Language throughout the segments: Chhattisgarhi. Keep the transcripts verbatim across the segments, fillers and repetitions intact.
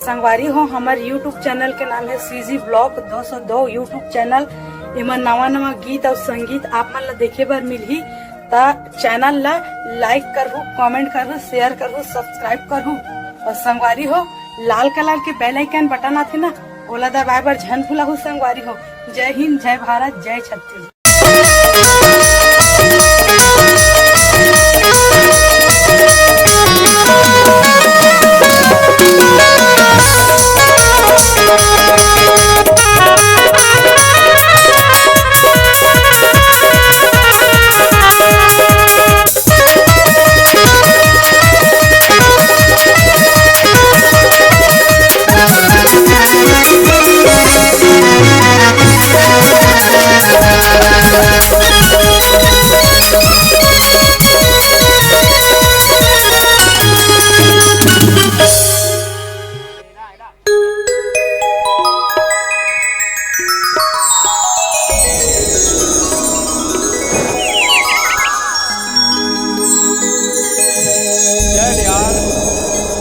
संगवारी हो, हमर YouTube चैनल के नाम हे CG Vlog दो सौ दो YouTube चैनल। एमा नवा नवा गीत अउ संगीत आप मन ला देखे बर मिलही, त चैनल ला लाइक करहू, कमेंट करहू, शेयर करहू, सब्सक्राइब करहू। अउ संगवारी हो, लाल कलर के बेल आइकन बटन आथे ना, ओला दबाए बर झन भुलाहू संगवारी हो। जय हिंद, जय भारत, जय छत्तीसगढ़। चल यार,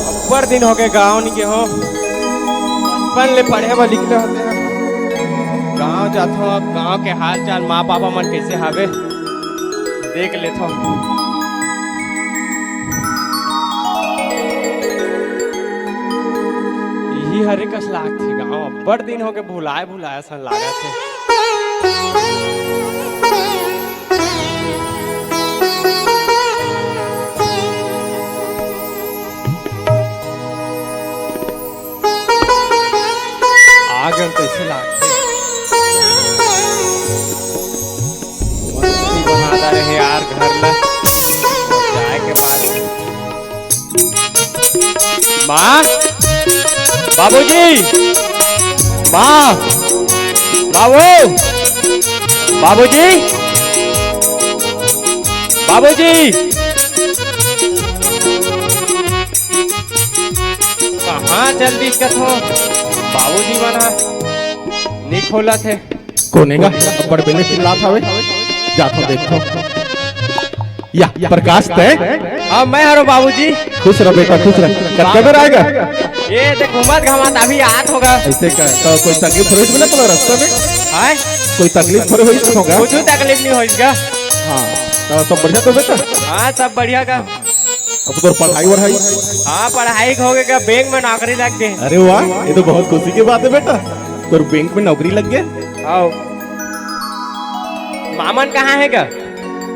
अब्बड़ दिन होगे गाँव नइ गे हों। बचपन ले पढ़े बर निकले होते हैं। गाँव जाथों, अब गाँव के हाल चाल, माँ पापा मन कइसे हावे, देख लेथों। इही हरे कस लागथे गाँव, अब्बड़ दिन होगे भुलाए भुलाए असन लागत हे। आगन कइसे लागथे? मस्ती बनाता रहे यार घर ला। जाए के बाद माँ, बाबूजी, माँ, बाबू, बाबूजी, बाबूजी, कहाँ चल दिस कथों? बाबूजी मन ह नइ खोलत हे। कोने गा? अब्बड़ बेले चिल्लात हवे। जाथों देखथों। या, प्रकाश तैं? हाँ, मैं हरों बाबूजी। खुश रह बेटा, खुश रह। कतका बेर आए गा? ये देख, घूमत घामत अभी आत हों गा। अइसे का? त कोई तकलीफ थोड़े होइस बेटा तोला रस्ता में? हाँ? कोई तकलीफ थोड़े होइस होगा? कुछू तकलीफ नइ होइस गा। हाँ, त सब बढ़िया तो बेटा? हाँ, सब बढ़िया गा। अब तोर पढ़ाई वढ़ाई? हाँ, पढ़ाई होगे गा, बैंक में नौकरी लग गे। अरे वाह, ये तो बहुत खुशी के बात हे बेटा, तोर बैंक में नौकरी लग गे। हाँ। माँ मन कहाँ हे गा?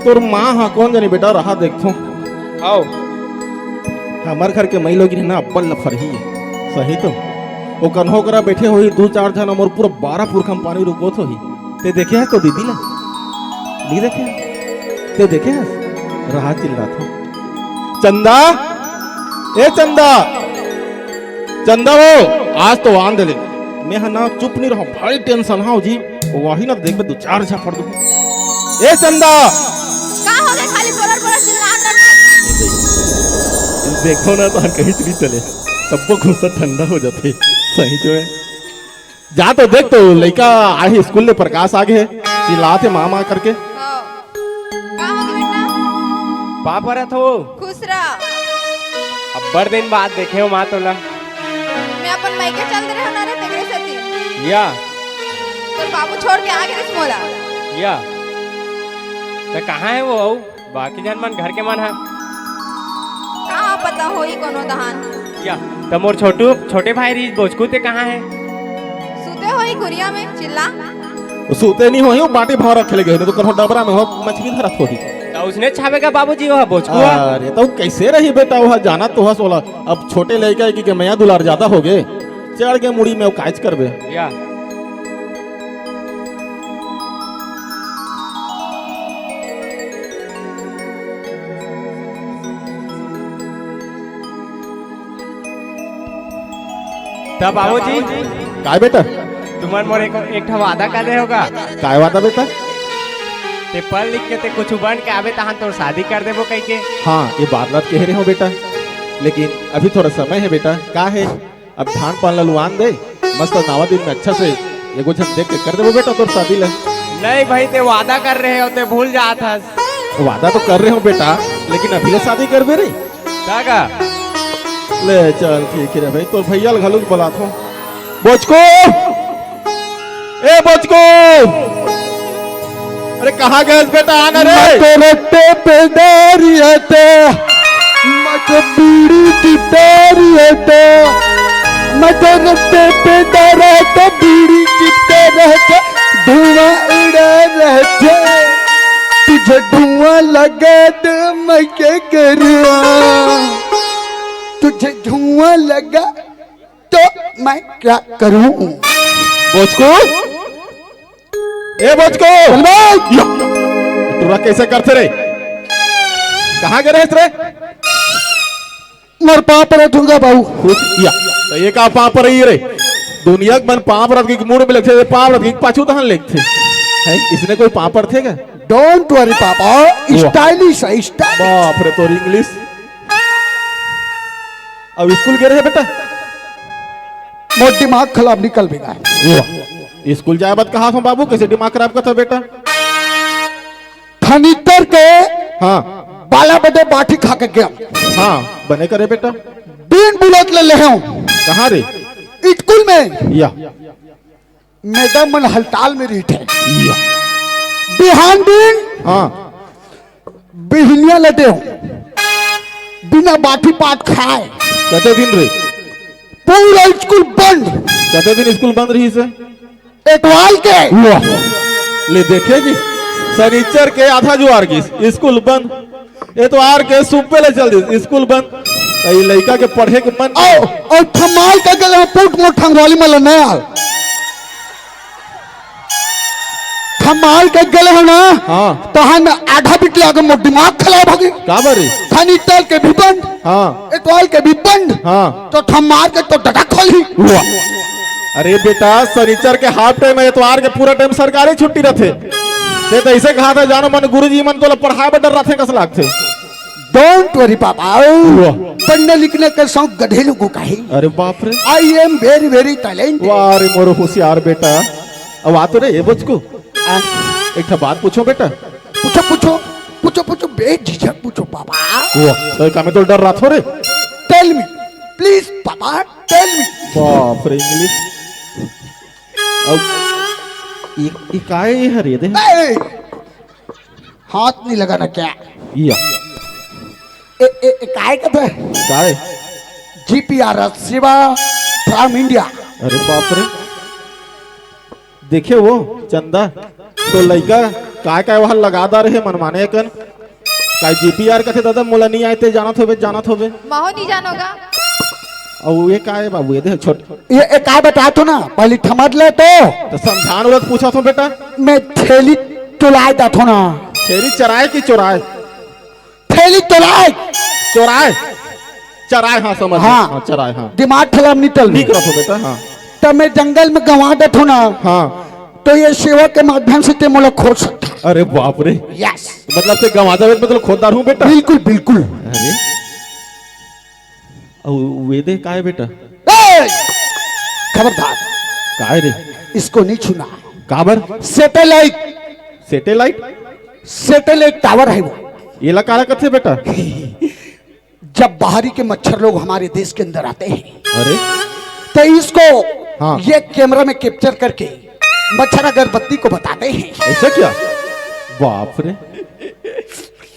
तोर माँ ह कोन जनी बेटा, रहा देखथों। आओ। हमर घर के मई लोगिन हे ना, अब्बड़ लफरही हे। सही तो। ओ कन्हो करा बइठे होही दू चार झन, अउ मोर पूरा बारह पुरखा म पानी रुकोत होही। तैं देखे हस तो दीदी ला? नइ देखे हस? तैं देखे हस? रहा चिल्लाथों। चंदा, ए चंदा, चंदा वो, आज तो आन दे ले। मैं ह ना चुप नइ रहूं, भारी टेंशन हव जी। वही ना देखबे दू चार झापड़ दूं। ए चंदा! का होगे खाली बोलर बोलर चिल्लात रहिथे? देखो ना तो हर कहीं चली चले, सबको गुस्सा ठंडा हो जाथे। सही जो हे। जा तो देख तो लइका आए हे स्कूल ले, प्रकाश आगे हे, चिल्लात हे माँ माँ करके। हाँ। का होगे बेटा? पाँव परत हों। खुश रह। अब्बड़ दिन बाद देखे हों माँ तोला। मैं अपन मइके चल दे रहेंव ना रे, तेकरे सेती। या। तोर बाबू छोड़ के आगे रिहिस मोला। या। त कहाँ हे वो अउ? बाकी झन मन, घर के मन ह? का पता होही कोनो दहान। या, त मोर छोटू, छोटे भाई रिहिस बोचकू, तैं कहाँ हे? सुते होही कुरिया में, चिल्ला। वो सुते नइ होही, वो बाटी भांवरा खेले गे होही, नइ तो कोनो डबरा में हो, मछली धरत होही। त उसने छाबे गा बाबूजी, वो बोचकू ह। अरे, त वो कइसे रही बेटा, वो जानत तो हस ओला। अब छोटे लइका हे कि के मया दुलार जादा होगे, चढ़ गे मुड़ी में, वो कायच करबे। या। त बाबूजी, काय बेटा? तुमन मोर एक, एक ठा वादा कर रहे होगा। काय वादा बेटा? तैं पढ़ लिख के तैं कुछू बन के आबे तहान तोर शादी कर देबो कहिके। हाँ, ये बात बात कहे रहे हों बेटा, लेकिन अभी थोड़ा समय हे बेटा। का हे, अब धान पान ला लुआन दे, मस्त नावा दिन में अच्छा से एगो झन देख के कर देबो बेटा तोर शादी ला। नहीं भाई, तैं वादा कर रहे हों, तैं भूल जात हस। वादा तो कर रहे हों बेटा, लेकिन अभी ले शादी करबे रे? का का? ले चल, ठीक हे रे भाई, तोर भैया ल घलो बलात हों। बोचकू, ए बोचकू, अरे कहाँ गेस बेटा, आना रे। मैं तो रट्टे पे डारी हता, मैं तो बीड़ी की डारी हता, मैं तो रट्टे पे डारा हता, बीड़ी की डारा हता, धुआं उड़ा रहा था। तुझे धुआं लगा तो मैं क्या करूँ, तुझे धुआं लगा तो मैं क्या करूँ। बोचकू, ए बोचकू, चल बे। या, टूरा कैसे करथे रे? कहाँ गे रहेस रे? मोर पाँव परत हों गा बाबू। खुश या, त ये का पाँव परई रे? दुनिया के मन पाँव परत के मुड़ में लेगथे, पाँव परत के पाछू तहन लेगथे। हैं? इसने कोई पाँव परथे का? Don't worry पापा, वाह। Stylish हे, stylish। बाप रे, तोर English। अब स्कूल गे रहे बेटा? मोर दिमाग खराब निकल भी गे। वाह। स्कूल जाए बाद कहा था बाबू, कैसे दिमाग खराब करता बेटा? थनितर के हाँ। बाला बदे बाठी खा के गेंव। हाँ, बने करे बेटा। बीन बुलेट ले लेहेंव। कहाँ रे? स्कूल में। या। मैडम मन हलताल में रहिथे। या। बिहान दिन हाँ। बिहनिया ल देंव। बिना बाठी पात खाए। कते दिन रे? पूरा स्कूल बंद। कते दिन स्कूल बंद रहिसे? एतवार के। वाह। ले देखे जी, सनिचर के आधा जुआर गिस, स्कूल बंद। एतवार के सुबह ले चल दिस, स्कूल बंद। त ई लइका के पढ़े के मन अउ, अउ थमाल के गेले हों, पूट मोर ठंगवाली मन ल नइ आल। थमाल के गेले हों ना, हाँ। तहन आधा बिट ले आगे मोर दिमाग खराब हो गे। काबर रे? सनिचर के भी बंद, हाँ। एतवार के भी बंद, हाँ। त थमाल के तो डटा खोलही। वाह। अरे बेटा, सनिचर के half time हे, एतवार के पूरा time सरकारी छुट्टी रहिथे। ते तो ऐसे कहा था, जानो मन गुरुजी मन तोला पढ़ाए बर डर्राथे कस लागथे। Don't worry पापा, वाह। पढ़ने लिखने का शौक गधे लोगों का है। अरे बाप रे। I am very, very talented। वाह रे मोर होशियार बेटा। अब आ तो रे, ए बोचकू। आ, एक ठा बात पूछों बेटा। पूछो, पूछो, पूछो, पूछो, बेझिझक पूछो पापा। वाह, त का मैं तो डर्राथों रे। Tell me, please papa, tell me। बाप रे, English। अब ई, ई काय हरे दे? ए, हाथ नहीं लगाना क्या? या। ए, ए, ए, काय कथे? काय? G P R S सेवा from India। अरे बाप रे। देखे वो चंदा, तो लइका काय काय वहाँ लगा डारे हे मनमाने कन। काय G P R कथे दादा, मोला नहीं आए ते जानत होबे, जानत होबे। महूँ नहीं जानों गा। अउ ये काय हे बाबू, ये दे छोट। ये, ये काय बताथों ना, पहली थमत ले तो। तो समझान वक्त पूछा थो बेटा। मैं छेरी चुलाए जाथों ना। छेरी चराए कि चोराए? छेरी चुलाए। चोराए? चराए, हाँ, समझ हाँ। हाँ, चराए, हाँ। दिमाग खराब नहीं चल ठीक रहा। रखो बेटा, हाँ। तब मैं जंगल में गंवा देथों ना। हाँ। तो ये सेवा के माध्यम से ते मोला खोज सकता। अरे बाप रे। Yes। मतलब ते गंवा जावे, मतलब खोज डारहूँ बेटा। बिल्कुल, बिल्कुल। अरे। अउ वे दे काय बेटा? ए! खबरदार। काय रे? इसको नहीं छूना। काबर? Satellite। Satellite? Satellite tower है वो। एला काला कथे बेटा? जब बाहरी के मच्छर लोग हमारे देश के अंदर आते हैं, अरे? तो इसको हाँ। ये camera में capture करके मच्छर अगरबत्ती को बताते हैं। ऐसा क्या? बाप रे,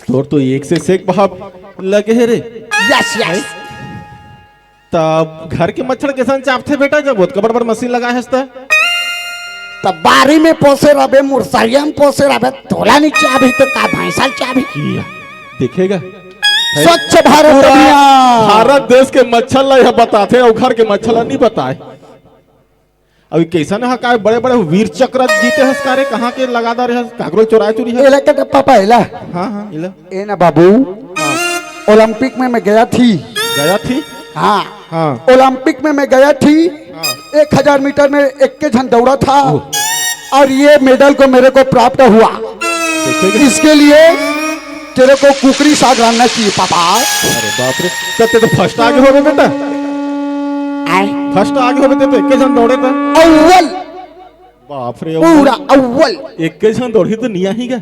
तोर तो एक से सेक भाव लगे हे रे। Yes, yes। तब घर के मच्छर कैसन चाबथे बेटा, जब ओतका बड़ बड़ मशीन लगाए हस त? तब बारी में पोसे रहबे, मुरसरिया में पोसे रहबे, तोला नहीं चाबही तो का भैंसा ल चाबही? किया, देखेगा। स्वच्छ भारत पूरा अभियान। भारत देश के मच्छर ला यह बताथे, अउ घर के मच्छर ला नहीं बताए। अभी कैसन हा काय बड़े बड़े वीर चक्र जीते हस का रे, कहाँ के लगा डारे हस, काकरो चोराए चोरी है? एला के डब्बा पहला। हाँ, हाँ, एला। ए ना बाबू, हाँ। ओलंपिक में मैं गया थी। गया थी? हाँ। हाँ। ओलंपिक में मैं गया थी। हाँ। एक हजार मीटर में एक के झन दौड़ा था। ओह। और ये मेडल को मेरे को प्राप्त हुआ। देखेगा। इसके लिए तेरे को कुकरी साग रांधना चाहिए पापा। अरे बाप रे, त ते तो फर्स्ट आगे होबे बेटा। आए। फर्स्ट आगे होबे, ते तो एक के झन दौड़े था। अव्वल। बाप रे, पूरा अव्वल। अव्वल। एक के झन दौड़ी तो नहीं आही गा।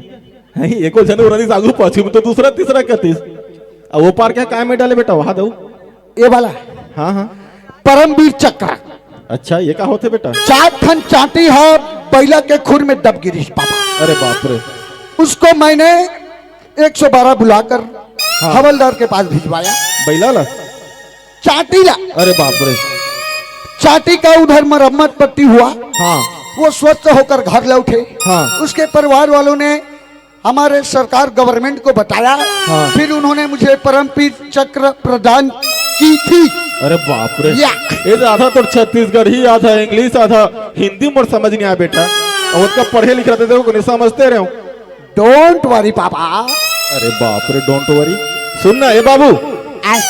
हैं, एको झन उरानी सागू पाछू में तो दूसरा तीसरा कतीस। अब वो पार क्या काय में डाले बेटा, वहां दऊ। ये वाला। हाँ, हाँ। परमवीर चक्र। अच्छा, ये का होथे बेटा? चार ठन चांटी ह बैला के खुर में दब गिरिस पापा। अरे बाप रे। उसको मैंने एक सौ बारह बुलाकर हाँ। हवलदार के पास भिजवाया। बैला ला? चांटी ला। अरे बाप रे। चांटी का उधर मरम्मत पट्टी हुआ। हाँ। वो स्वस्थ होकर घर लौटे। हाँ। उसके परिवार वालों ने हमारे सरकार गवर्नमेंट को बताया। हाँ। फिर उन्होंने मुझे परमवीर चक्र प्रदान की थी। अरे बाप रे। या। ये तो आधा तो छत्तीसगढ़ी, आधा इंग्लिश, आधा हिंदी मोर समझ नहीं आया बेटा। और उसका पढ़े लिखे रहते थे, वो नहीं समझते रहे हो। Don't worry papa. अरे बाप रे, डोंट वरी। सुन ना, ए बाबू। आय।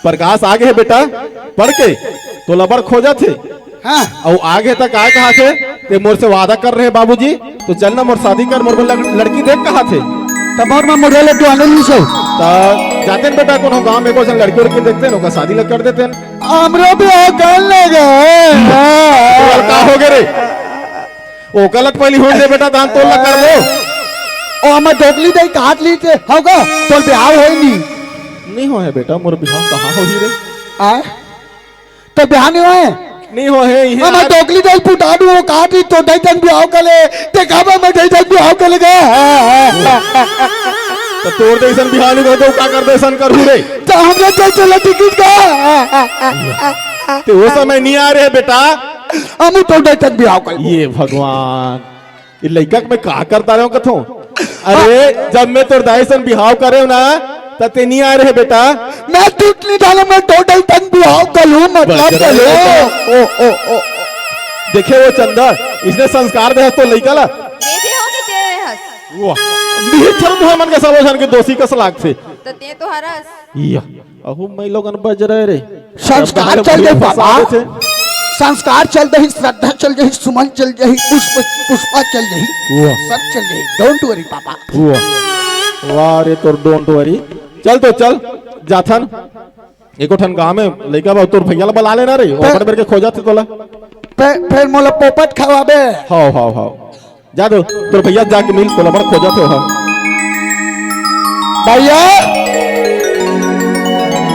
प्रकाश आगे हे बेटा, पढ़ के तोला बड़ खोजत हे। हाँ। अउ आगे तक आय कहा थे, ते मोर से वादा कर रहे बाबूजी, तो चल ना मोर शादी कर, मोर बर लड़-, लड़की देख कहा थे। तब और मैं मुढ़े लग गया, आनंद से। त जाते न बेटा, कोनो गांव में एको झन लड़की उड़की देखते न, ओकर शादी लग कर देते न। हमरो ब्याह कर लेगा। तोर का हो गे रे? ओ गलत पहली होन दे बेटा, दान तोर ला करबो। ओ हमर दोगली दई काट ली थे, होगा? तोर ब्याह होई नी। नहीं हो है बेटा, मोर ब्याह कहाँ होही रे? आय? तो ब्याह नहीं होए? नहीं हो है, इहे हमर आज दोगली दई पुटा दू, वो काट ली तो दई तन ब्याह कर ले, ते काबा में दई तन ब्याह कर लेगा। तो तोर जैसन बिहानी को तो का कर दे, सन करू रे। तो हमरे जैसे ला टिकट का। ते वो समय नहीं आ रहे बेटा। हम तो दे तक बिहाव कर। ये भगवान, ये लइका के मैं का करता रहे हूँ कथो। अरे, जब मैं तोर दाई सन बिहाव करे हूँ ना, त ते नहीं आ रहे बेटा। मैं टूट नहीं डालो, मैं टोटल तन बिहाव कर लूँ, मतलब बजरंग कर लूँ। बजरंग। ओ, ओ, ओ, ओ। देखे वो चंदा, इसने संस्कार दे हस तो लइका ला। मेरे हो कि तेरे हस? वाह, निहित धर्म मन के सबो झन के दोषी कस लागथे। त ते तो हरस। या, अहू मैं लोगन बज रहे रे। संस्कार चल जाही पापा। संस्कार चल जाही, श्रद्धा चल जाही, सुमन चल जाही, पुष्प, पुष्पा चल जाही। वाह। सब चल जाही। Don't worry papa. वाह। वाह रे तोर don't worry। चल तो चल, जाथन। एको ठन गांव में लइका बा, तोर भैया ला बला लेना रे। पे- ओकर बेर के खोजत हे तोला। पे-, फेर मोला पोपट खवाबे। हाव, हाव, हाव। जा दो, तोर भैया जाके मिल, तोला बड़ खोजत हे ओहा। भैया,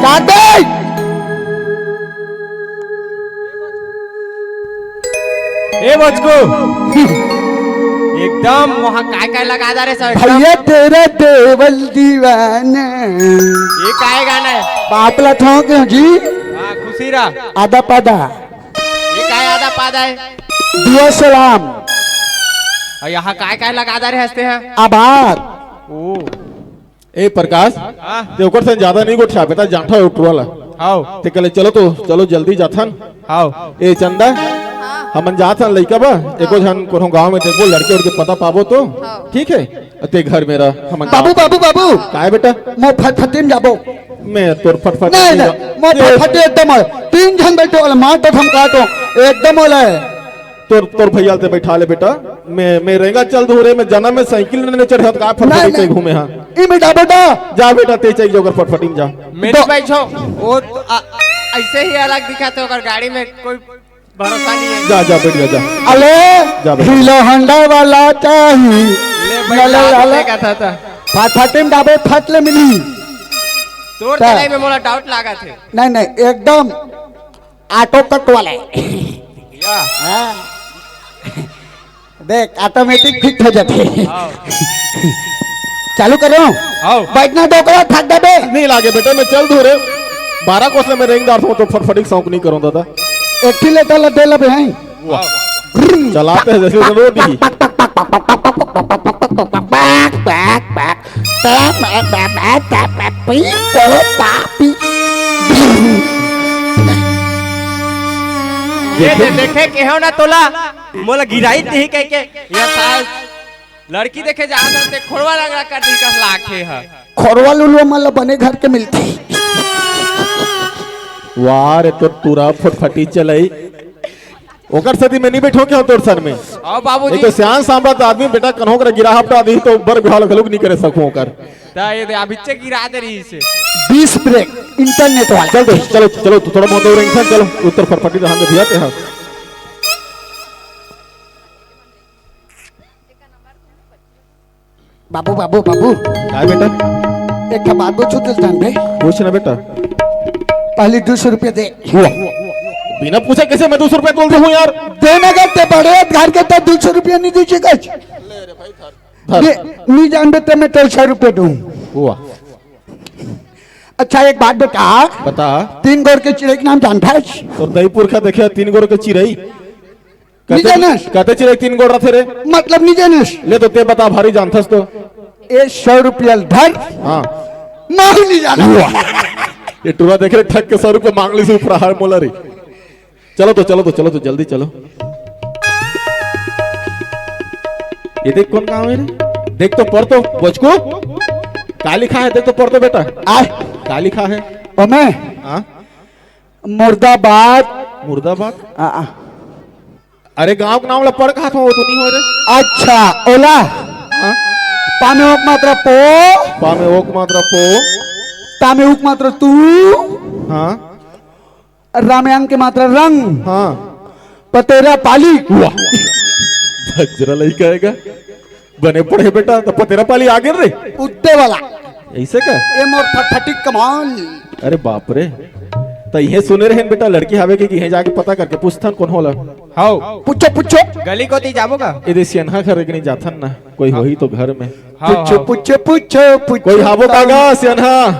काटे। ए बचकू, एकदम वहाँ काय काय लगा दा रे सब, एकदम। भैया तेरा देवल दीवाना। ये काय गाना है? बापला था क्यों जी? हाँ, खुशी रहा। आधा पादा। ये काय आधा पादा है? दुआ सलाम। और यहाँ काय काय लगा दा रे हंसते हैं? आभार। ओ। ए प्रकाश, हाँ। ते ओकर से ज्यादा नहीं गोठिया बेटा, जांठा उठवाला। हाव। ते कहले, "चलो तो, चलो जल्दी जाथन।" हाव। ए चंदा, हाँ। हमन जाथन लइका बा, एको झन कोनो गांव में देखबो, लड़के उड़के पता पाबो तो, हाँ। ठीक है? ते घर में रह, हमन बाबू, जाथन। बाबू, बाबू। काय बेटा? मो फटफटी में जाबो। मैं तोर फटफटी नहीं, नहीं नहीं, जाबो। मो फटफटी एकदम है। तीन झन बैठे वाला, मार तो हम काटो, एकदम वाला है। तोर, तोर भैया ल ते बैठा ले बेटा। मैं, मैं रेंगा चल दूं रे, मैं जनम में साइकिल नइ चढ़े हंव त का फटफटी नहीं, चल नहीं। घूमे हंव। ई में जा बेटा। जा बेटा, ते चल जा ओकर फटफटी में जा। मैं तो नहीं बैठो, वो तो, आ, ऐसे ही अलग दिखाथे, ओकर गाड़ी में कोई भरोसा नहीं है। जा, जा, बैठ जा, जा। अले, जा बेटा। हीरो होंडा वाला चाही। ले, बैठ ले, जा, ले, ले। देखा था, था। फटफटी में जाबे, फट ले मिली। तोर ता- चलाई में मोला डाउट लागा थे। नहीं, नहीं, एकदम ऑटो कट वाला है। या। हाँ। देख, ऑटोमेटिक फिट हो जाते हैं। हाँ। चालू करो। हाँ। बैठना डोकरा थक जाबे। नहीं लागे बेटा, मैं चल दूं रे। बारह कोस ले मैं रेंग डार तो फटफटी शौक नहीं करूं दादा। एक ही लेटर लग दे लबे हैं। वाह। चलाते हैं जैसे रोड ही। ये दे, देखे के हो ना तोला, मोला गिराई दिही कह के, या साल लड़की देखे जात हन ते खोड़वा लंगड़ा कर दी कस लाखे ह। खोड़वा लुलवा मन ल बने घर के मिलथे। वाह रे, तो टूरा फटफटी चलई। ओकर सेती मैं नहीं बैठो क्या तोर सन में? आओ बाबूजी। एक तो सियान सामरथ आदमी बेटा कन्हो कर गिरा हपटा दी तो बर बिहाव घलोक नहीं करे सकूं ओकर। ता ये दे, अभी चेक गिरा दे रही इसे। बीस ब्रेक इंटरनेट वाला। चल दो, चलो, चलो, तू थोड़ा बहुत और इंसान, चलो, उत्तर फटफटी रहन दे भैया ते, हाँ। बाबू, बाबू, बाबू। काय बेटा? एक ठा बात पूछूं तुझे जान बे। पूछ ना बेटा। पहली दू सौ रुपया दे। वाह। बिना पूछे कैसे मैं दू सौ रुपया तोल दूं यार? देना करते बड़े घर के तो दू सौ रुपया नहीं दीजिए कुछ। धर। नहीं, नहीं जानबे तो मैं तो सौ रुपया दूं। वाह। अच्छा, एक बात बता। बता। तीन गोर के चिड़ई के नाम जानता है? तोर दई पुरखा देखे तीन गोर के चिड़ई। नहीं कहते, जानस? कहते चिड़ई तीन गोर रथे रे। मतलब नहीं जानस? ले तो ते बता, भारी जानथस तो। ए, सौ रुपया धर। हाँ। मैं नहीं जाना। ये टूरा देख रे, ठग के सौ रुपया मांग ली से ऊपर हार मोला रे। चलो तो, चलो तो, चलो तो, जल्दी चलो। ये देख कौन गाँव है रे? देख तो पढ़ तो, बचकू। का लिखा है? देख तो पढ़ तो बेटा। आय। का लिखा है? ओमे। हाँ? मुर्दाबाद। मुर्दाबाद? आ, आ। अरे गांव के नाम ला पढ़ कहा था, वो तो नहीं हो रे। अच्छा, ओला। हाँ? पा में ओक मात्रा पो। पा में ओक मात्रा पो। ता में उक मात्रा तू। हाँ। रामायण के मात्रा रंग। हाँ। पतेरा पाली। वाह। भजरा लइका आएगा। बने पढ़े बेटा, तो पतेरा पाली आगे रे। उत्ते वाला। ऐसे का? ए मोर फटफटी कमाल। अरे बाप रे। तो इहे सुने रहे बेटा, लड़की हावे के, कि इहे जाके पता करके पूछथन कौन होला। हाव। पूछो, पूछो। गली कोती जाबो का? एदे सियनहा घर के नहीं जाथन ना, कोई हाँ। होही तो घर में। हाव, पूछो, हाव। पूछो, पूछो, पूछो। कोई हावो का गा सियनहा?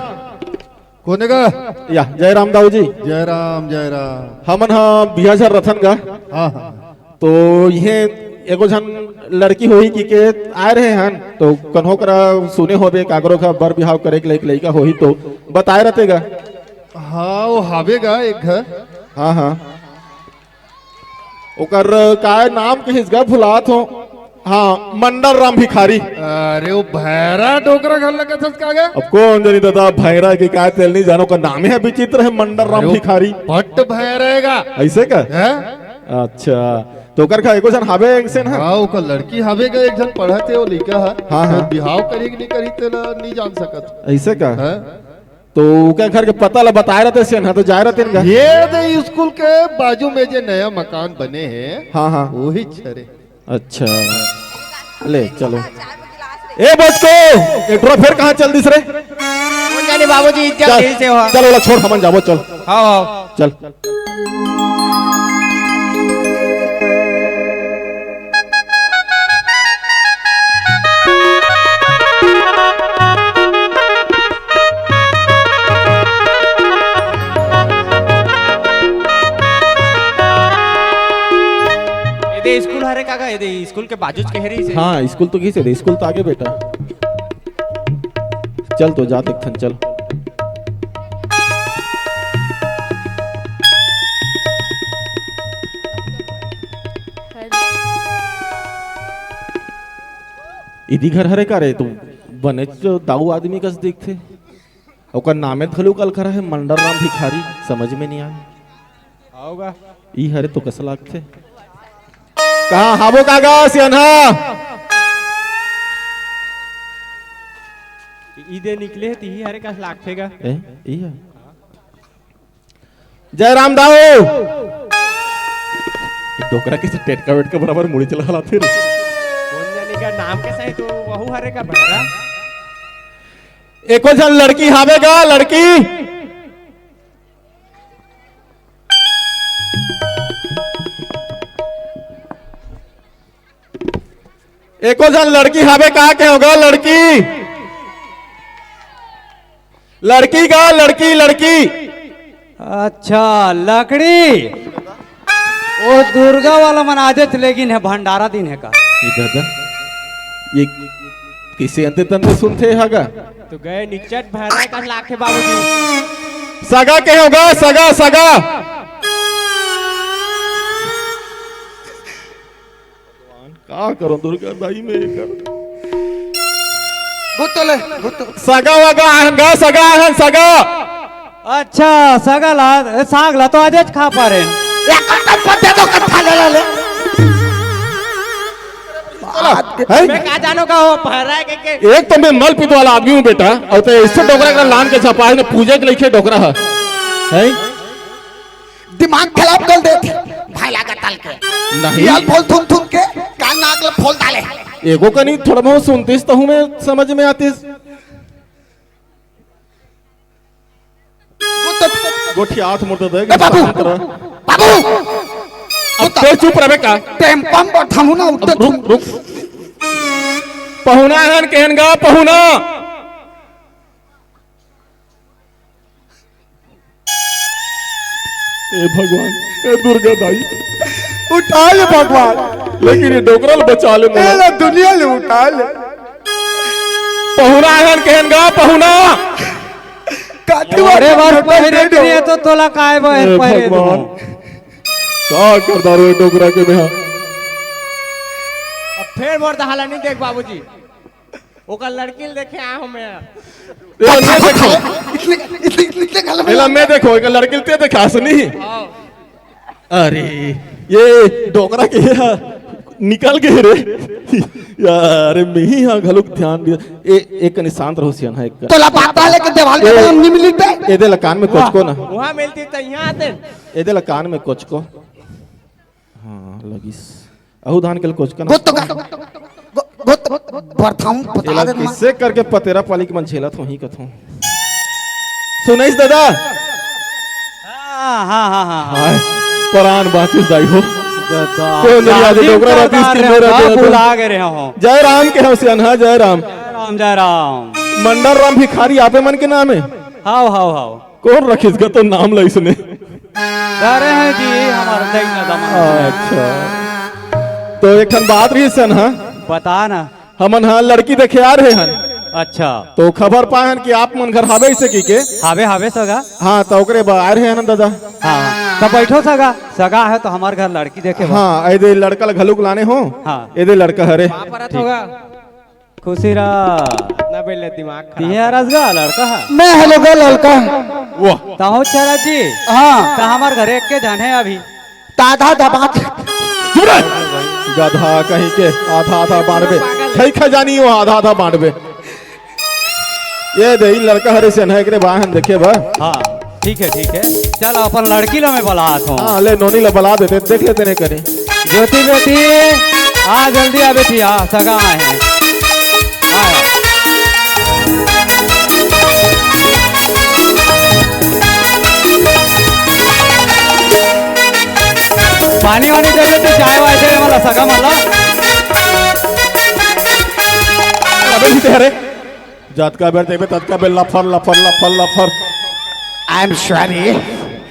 कोने का? या, जय राम दाऊ जी। जय राम, जय राम। हमन ह बिहाझर रथन गा। हाँ, हाँ। तो इहे एगो झन लड़की होही कि के आए रहे हन, तो कन्हो करा सुने होबे, काकरो का बर बिहाव करे के लइक लइका होही, तो बताए रहते गा। हाँ, वो हावे गा एक घर। हाँ, हाँ। ओकर काय नाम कहिस गा, भुलात हो। हाँ, मंडल राम भिखारी। अरे, वो भैरा डोकरा घर लगत हस का गा? अब कौन जानी दादा, भैरा के काय तेल नहीं जानो, ओकर नाम है विचित्र है, मंडल राम अरे, वो भिखारी। पट भैरा है गा। ऐसे का? हैं? अच्छा, तो ओकर का एको झन हावे एक से ना? हाँ, ओकर लड़की हावे गा, एक झन पढ़त है, वो लइका है। हाँ, हाँ। बिहाव करी कि नहीं करी, तेला नहीं जान सकत। ऐसे का? हैं? तो ओकर घर के पता ला बताए रहते से ना, तो जाए रहते ना। ये दे स्कूल के बाजू में जे नया मकान बने है, हाँ, हाँ। वही छरे। अच्छा, ले चलो। ए बचको, ए टुरा फिर कहाँ चल दिस रे? कौन जाने बाबूजी, इज्जत चल, यही से हुआ। चल, ओला छोड़, हमन जाबो, चल। हाँ, हाँ। चल। एदे स्कूल हरे काका, एदे स्कूल के बाजूच के हरे से। हाँ, स्कूल तो किसे दे, स्कूल तो आगे बेटा। चल तो जा देखथन, चल। इदी घर हरे का रे? तू बनेच दाऊ आदमी कस दिखथे। ओकर नामे घलो कल खरा है, मंडल राम भिखारी, समझ में नहीं आए। आओगा। ई हरे तो कस लागथे? कहाँ हाबो काका सियनहा? ई दे निकले है, तिही हरे कस लागथे गा। ए, ई है। जय राम दाऊ। डोकरा के से टेटका वेटका बराबर मुड़ी चला लाथे रे। कौन जाने का नाम के सही तो वहू हरे का भैरा। एको झन लड़की हावे गा, लड़की। एको झन लड़की हावे का के होगा लड़की? लड़की का लड़की, लड़की। अच्छा, लकड़ी। ओ दुर्गा वाला मन आजेच लेगिन है, भंडारा दिन है का? ये दादा, ये किसे अंते तंते सुनथे हागा? तो गए निचट भैरा का लाखे बाबूजी। सगा के होगा, सगा, सगा। का करो दुर्गा दाई में एकर? गुत्तो ले, गुत्तो। सगा वगा आहन गा, सगा आहन, सगा। अच्छा, सगा ला, ए, साग ला तो आजेच खा पा रहे हैं। एक कट्टा पत्ते तो कट्टा ले ले। हैं? मैं का जानो का हो, भैरा के, के? एक तो मैं मल पित वाला आदमी हूँ बेटा, और तो इससे डोकरा का लान के छपा है, ने पूजे के लेके डोकरा है। हैं? दिमाग खराब कर देथे, भाई लागत तल के। नहीं। याल फोल थुन थुन के, कान नाक ल फोल डाले। एगो कनी थोड़ा बहुत सुनतिस, तहु में समझ में आतिस। वो तो गोठियात मोर ददा, ए बाबू, शांत रह। बाबू, अब ते चुप रहबे का? टेम्पम बठामू ना, उत्ते अब रुक, रुक। पहुना हन केहन गा, पहुना। ए भगवान, ए दुर्गा दाई। उठा ले भगवान। लेकिन ये डोकरा ल बचा ले मोला। ए ला दुनिया ले उठा ले। पहुना हन केहन गा, पहुना। काठी अरे वाला बार पहरे दे दो। नहीं है तो तोला काय बा-, ए पहरे भगवान। दूं। का करदा रो डोकरा के मेहा। अब फेर मोर दहाला नहीं देख बाबूजी। ओकर लड़की ल देखे आए हो मैं। एला मैं देखो। इतने, इतने, इतने गलत एला मैं देखो, एकर लड़की ल ते देखा सुनी। आओ। अरे, ये डोकरा के हा निकल गे रे। यार, मेही हा घलुक ध्यान दिया। ए, एक कनी शांत रहो सियान हा, एक कनी। तोला बात है लेकिन देवाल के ए, नाम नहीं मिली ते। एदे ला कान में कोचको ना। वहाँ मिलती तो यहाँ आते। एदे ला कान में कोचको। हाँ, लगिस। अहू धान के ल कोचका ना। गोत का, गो-, गोत, बरथाऊं, बता एला दे ना। किसे करके पतेरा पाली के मन झेलत होही कथों। सुनाइस दादा? हाँ, हाँ, हाँ, हाँ, हाँ। हाय, परान बाँचिस दाई हो। दादा, कोई नहीं, आज जाति डोकरा रहती, सरदार इसकी रे, मेरा बाप जो है तो। भुला गए रहे हो। जय राम के हो सियान, हाँ, जय राम। जय राम, जय राम। मंडल राम भिखारी आपे मन के नाम है? हाव, हाव, हाव। कोन रखिस गा तो नाम लइसने? अरे हैं जी, हमार दई न दमन। अच्छा। तो एक ठन बात रहिस हन, हाँ? बता ना। हमन हा लड़की देखे आ रहे हन। अच्छा। तो खबर पाए हन कि आप मन घर हावे इसे की के। हावे, हावे सगा। हाँ, तो ओकरे बर आए रहे हन दादा। हाँ, तो बैठो सगा। सगा है तो हमार घर लड़की देखे बा। हाँ, एदे लड़का ल घलुक लाने हो। हाँ। एदे लड़का हरे। बाप परत होगा। खुशी रह। ना बेले दिमाग खराब तिहे कर। रसगा लड़का है। मैं हेलो गा लड़का। वाह। ताहू चरा जी। हाँ। त हमार घरे एक के झन है अभी। त आधा आधा बाँट। चुप रह। गधा कहीं के आधा आधा बाँटबे। खई खजानी हो आधा आधा बाँटबे। ये दे, ई लड़का हरे से ना एकरे बाहन देखे बा। हाँ, ठीक है, ठीक है। चल, अपन लड़की ला मैं बलात हूँ। हाँ, ले, नोनी ला बला देते, देख लेते नहीं करी। ज्योति बेटी, आ जल्दी आ बेटी, आ, सगा आए हैं। आ। पानी वानी चाहिए तो चाय वाय दे, वाला सगा वाला। अबे, जीते हरे। जतका बेर देखबे, ततका बेर लफर, लफर, लफर, लफर। I am sorry।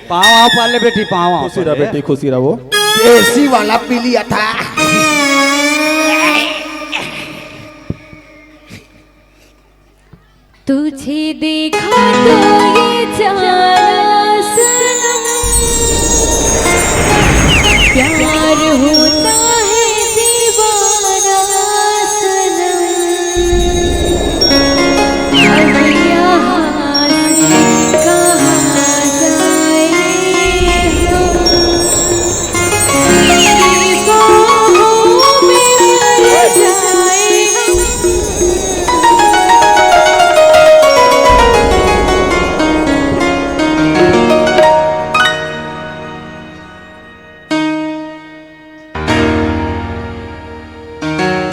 पाँव, पाँव पाले बेटी, पाँव, पाँव खुशी रह पाले। बेटी, खुशी रह वो। देसी वाला पी लिया था। तुझे देखा तो ये जाना सनम, प्यार होता है दीवाना सनम। अब यहाँ से कहाँ जाए हम? तेरी बाहों में मर जाए हम।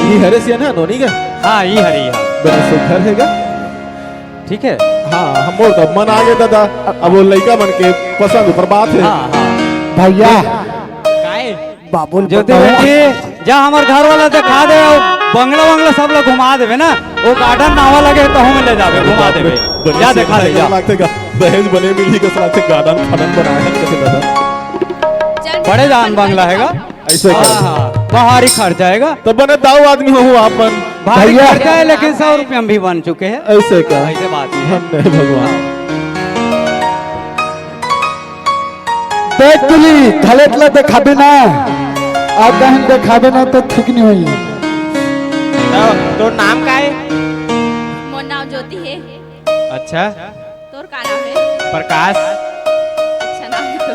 ई हरे सिया ना, नोनी का? हाँ, ई हरे, ई हरे। बड़ा सुघर है गा। ठीक है। हाँ, हमर तो मन आ गया दादा। अब वो लइका मन के पसंद ऊपर बात है। हाँ, हाँ। भैया। काहे? बाबुल ज्योति बताओ। बेटी, जा हमर घर वाला दिखा दे, वो बंगला वंगला सब लोग घुमा देवे ना, वो garden नावा लगे तो हम ले जावे, घुमा देवे। बने जा से दिखा दे, जा। लगते का दहेज बने मिली के साथ से garden फार्डन बनाया है, कैसे दादा? बड़े जान बंगला हैगा। ऐसे हाँ, कर। हाँ, बाहरी खर्चा हैगा। तो बने दाऊ आदमी हो, हो आप मन। भारी भैया। खर्चा है, लेकिन सौ रुपया में भी बन चुके हैं। ऐसे का? ऐसे बात नहीं है। धन्य है भगवान। देख तुली, धलेत ला देखाबे ना, अउ कहीं देखाबे ना तो ठीक नहीं होई। तो तोर नाम का है? मोर नाम ज्योति है। अच्छा। तोर का नाम है? प्रकाश। अच्छा नाम है तो।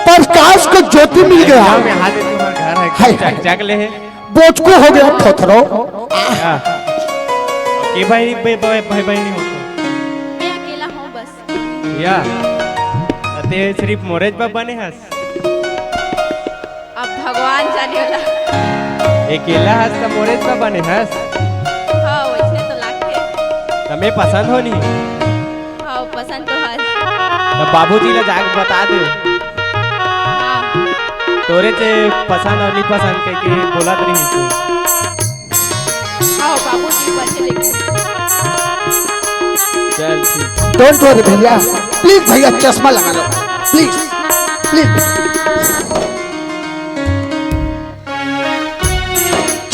प्रकाश को ज्योति मिल गया। गाँव में हाथ है, तुम्हारा घर है, हाय, हाय। चक, चक ले है। बोचको हो गया थोथरो। हाँ। के भाई, भाई, भाई, भाई, भाई नहीं होता। मैं अकेला हूँ बस। या, ते सिर्फ मोरेज बा बने हस। अब भगवान जाने वाला। अकेला हस त मोरेज बा बने हस। हाँ, वैसे तो लागथे। तमे पसंद हो नहीं? हाँ, पसंद तो हस। त बाबूजी ला जाके बता दे। तोरे से पसंद और नहीं पसंद कह के बोलत रही तू। आओ बाबूजी, बच्चे लेके। चल ठीक। डोंट वरी भैया, प्लीज भैया, चश्मा लगा लो, प्लीज, प्लीज।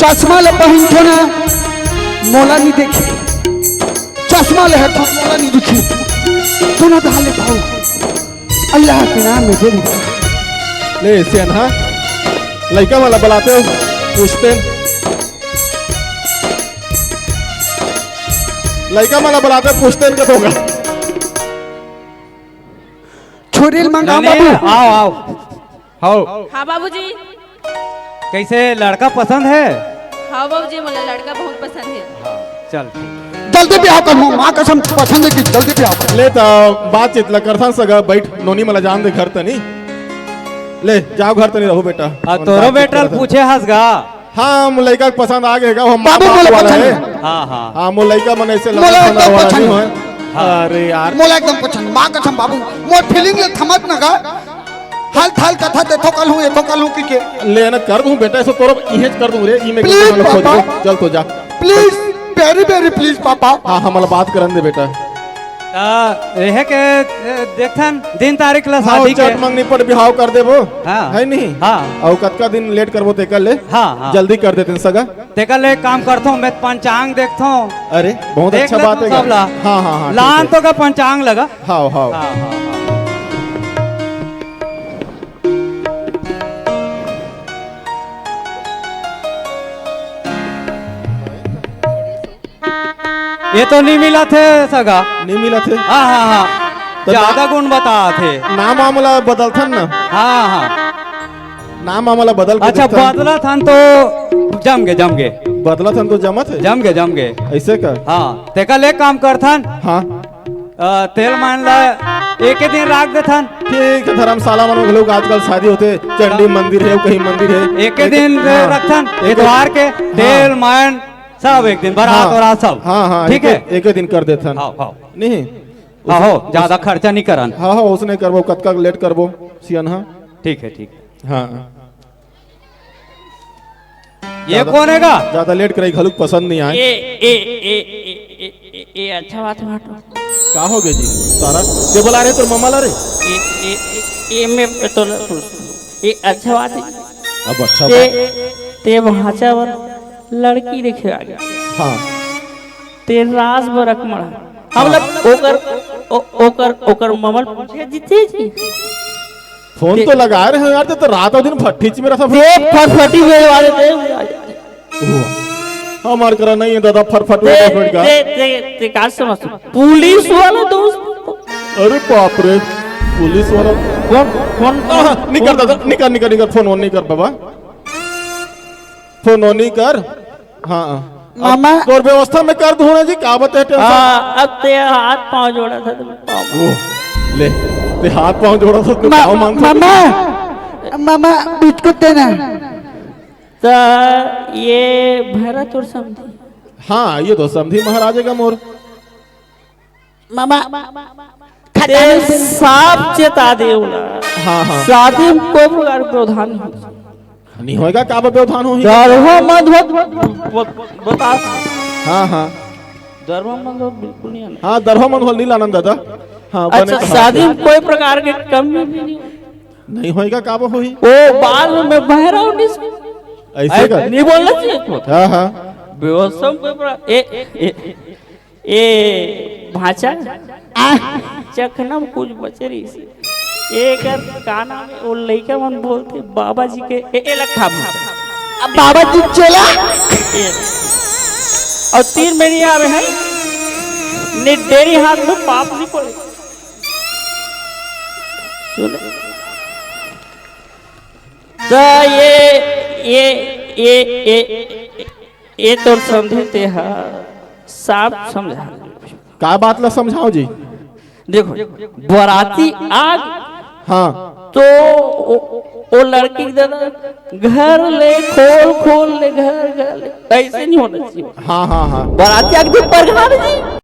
चश्मा ले पहिनथो ना, मोला नहीं देखी। चश्मा ले हथो, मोला नहीं दिखी। तू ना डाले भाऊ, अल्लाह के नाम में दे दे। ले सियान, हाँ, लइका वाला बुलाते हो, पूछते। लइका वाला बुलाते, पूछते इनका तो होगा। छोरी ल मंगाओ नहीं, बाबू। आओ, आओ। हाओ। हाँ बाबूजी। कैसे, लड़का पसंद है? हाँ बाबूजी, मोला लड़का बहुत पसंद है। हाँ, चल ठीक। जल्दी ब्याह कर, माँ कसम पसंद है कि जल्दी ब्याह कर। ले तो बातचीत ला करथन सगा, बैठ, नोनी मला जान दे घर तनी। ले, जाओ घर तनी रहो बेटा। हाँ, तोरो बेटा पूछे हस गा। हाँ, हम लइका के पसंद आ गए गा, हम बाबू माँ बाप बोले वाला पसंद है। है। हाँ, हाँ। हाँ, मोर लइका मन ऐसे मोला लड़का एकदम वाला पसंद नहीं है। होय। हाँ। अरे यार। मोला एकदम पसंद, माँ कसम बाबू, मोर फीलिंग ले थमत न गा। हाल थाल कथा देथो कल हूँ, एथो कल हूँ कि के। ले ना कर दूँ बेटा, ऐसे तोरो इहेज कर दूँ रे, ई में प्लीज के खोज पापा। दे। चल तो जा। Please, very, very please papa. हाँ, हमला बात करन दे बेटा। आ, एहे के, ए, देखथन, दिन तारीख ला हाँ, शादी के। चट मंगनी पर बिहाव कर देबो। हाँ। है नहीं? हाँ। अउ कतका दिन लेट करबो तेकर ले? हाँ, हाँ। जल्दी कर देते सगा। तेकर ले एक काम करथों, मैं पंचांग देखथों। अरे, बहुत देख अच्छा ले बात तू है सब गा। ला। हाँ, हाँ, हाँ, ठीक लान है। तो का पंचांग लगा। हाँ, हाँ। हाँ, हाँ, हाँ। ये तो नहीं मिला थे सगा। नहीं मिला थे? हाँ, हाँ, हाँ। तो ज्यादा ना-, गुण बता थे। नाम वाम ला बदलथन ना? हाँ, हाँ। नाम वाम ला बदल के अच्छा, देखथन। बदलथन तो जम गे, जम गे। बदलथन तो जमत है? जम गे, जम गे। ऐसे का? हाँ, तेकर ले काम करथन। हाँ। अ, तेल मायन ला एके दिन राख देथन। ठीक है, धर्मशाला मन में घलोक आजकल शादी होथे, चंडी मंदिर है, कहीं मंदिर है। एके दिन हाँ, रखथन, एके इतवार के, हाँ। तेल मायन सब एक दिन, बारात हाँ, वारात सब। हाँ, हाँ, ठीक एके, है? एके दिन कर देथन। हाँ, हाँ। नहीं। हाँ, हो, ज्यादा खर्चा नहीं करन। हाँ, हाँ, उसने करबो, कतका लेट करबो, सियन, हाँ। ठीक है, ठीक है। हाँ। ये ज्यादा, कौन है गा? ज्यादा लेट कराई घलुक पसंद नहीं आए। ए, ए, ए, ए, ए, ए, ए, अच्छा बात है, हटो। का हो गया जी? सारा ते बुला रहे तोर मम्मा ला रे? ए, ए, ए, ए, मैं तो ल-, ए, अच्छा बात है। अब अच्छा ते, बात। ते भांचा बर लड़की देखे आ गया। हाँ। ते रास बरक मड़ा। हाँ। मतलब ओकर, ओ-, ओकर, ओकर ममल पूछे जीते जी। फोन ते तो लगा रहे हैं यार, ते तो रात और दिन फट्टीच में रहता। ते फटफटी में वाले ते। ओह, हमार करा नहीं है दादा, फटफट ते, फटफट का। ते, ते, ते का समझ? पुलिस वाला दोस्त। अरे बाप रे, पुलिस वाला। कौन, कौन, आह, निकर दादा, निकर, निकर, निकर, फोन ऑन नहीं कर बाबा। फोन ऑन नहीं कर। हाँ। मामा। अब तोर व्यवस्था में कर दूँ ना जी, का बते टेंशन? हाँ, अब ते हाथ पाँव जोड़ा था तो मैं पाँव। ओह, ले, ते हाथ पाँव जोड़ा था तो मा-, पाँव मांगता। मामा, मामा, बिस्कुट देना। तो ये भरत और समधी। हाँ, ये तो समधी महाराज का मोर। मामा, ते साफ चेता दे उला। हाँ, हाँ। शादी में कोई प्रकार के व्यवधान नहीं हो। नहीं होएगा, का व्यवधान हो ही? दरहो मत हो, बता। हाँ, हाँ। दरहो मत हो, बिल्कुल नहीं आना। हाँ, दरहो मत हो, नील आनंद दादा। हाँ, बने अच्छा, कहा शादी आपने। में कोई प्रकार के कमी भी नहीं। नहीं होएगा, का हो ही? ओ, बाद में बहरा उन्नीस। ऐसे ऐसे का? नहीं बोलना चाहिए। हाँ, हाँ। व्यवस्था में कोई प्रकार, ए, ए, ए, ए, भांचा, आ, चखना में कुछ बचे रही से। एकर का नाम है? वो लइका मन बोलते बाबा जी के, ए, ए, लखा भांचा। अब बाबा जी चला। ए, और तीन महीने आवे हैं, ने डेरी हाथ में पाप नहीं पड़े। सुन। तो ये, ये, ये, ये, ये तोर समझे ते हा, साफ समझा। का बात ला समझाओ जी? देखो, बराती आग हाँ। तो ओ, ओ लड़की के दादा घर ले खोल, खोल ले घर, घर ले, ऐसे नहीं होना चाहिए। हाँ, हाँ, हाँ। बराती आग भी परघान जी।